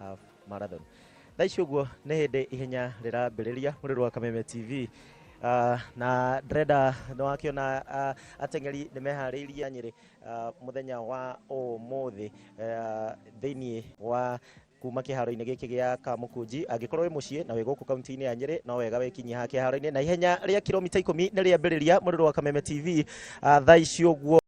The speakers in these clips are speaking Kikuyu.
Half Marathon. Thaa ici ũguo nĩ hĩndĩ ihenya rĩrambĩrĩria mũrĩrũ wa Kameme TV. Na ndĩrenda nĩ wakĩona ateng'eri nĩ meharĩirie Nyĩrĩ mũthenya wa ũmũthĩ thĩinĩ wa kuma kĩharo-inĩ gĩkĩ gĩa Kamũkunji. Angĩkorwo wĩ mũciĩ na wĩ gũkũ kaunti-inĩ ya Nyĩrĩ, no wega wĩkinyie haha kĩharo-inĩ, na ihenya rĩa kilomita 10 nĩ rĩambĩrĩria mũrĩrũ wa Kameme TV thaa ici ũguo.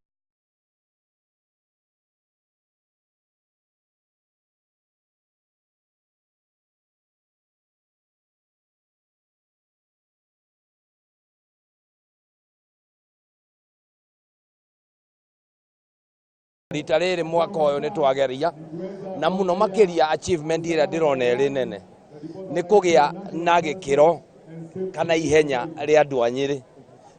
Rita rĩrĩ mwaka ũyũ nĩ twageria na mũno makĩria, achievement ĩrĩa ndĩrona ĩrĩ nene nĩ kũgĩa na gĩkĩro kana ihenya rĩa andũ a Nyĩrĩ,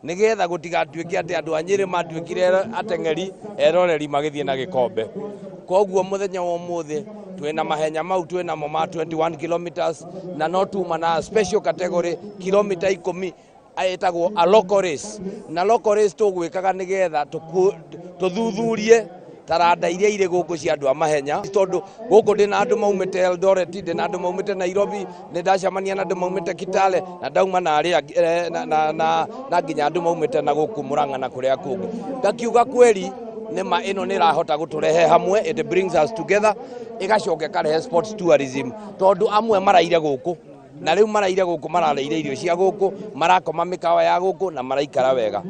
nĩgetha gũtigatuĩke atĩ andũ a Nyĩrĩ matuĩkire ateng'eri eroreri magĩthiĩ na gĩkombe. Koguo mũthenya wa ũmũthĩ twĩna mahenya mau twĩnamo ma 21 kilometers, na no tuma na special category kilomita 10 ĩtagwo a local race. Na local race tũgwĩkaga nĩgetha tũthuthurie taranda iria irĩ gũkũ cia andũ a mahenya, tondũ gũkũ ndĩna andũ maumĩte Eldoret, ndĩna andũ maumĩte Nairobi, nĩ ndacemania na andũ maumĩte Kitale, na ndauma na arĩa na, na, na, na nginya andũ maumĩte na gũkũ Murang'a na kũrĩa kũngĩ. Ngakiuga kweri nĩma ĩno nĩ ĩrahota gũtũrehe hamwe, it brings us together, ĩgacoka ĩkarehe sports tourism, tondũ amwe maraire gũkũ na rĩu maraire gũkũ, mararĩire irio cia gũkũ, marakoma mĩkawa ya gũkũ na maraikara wega.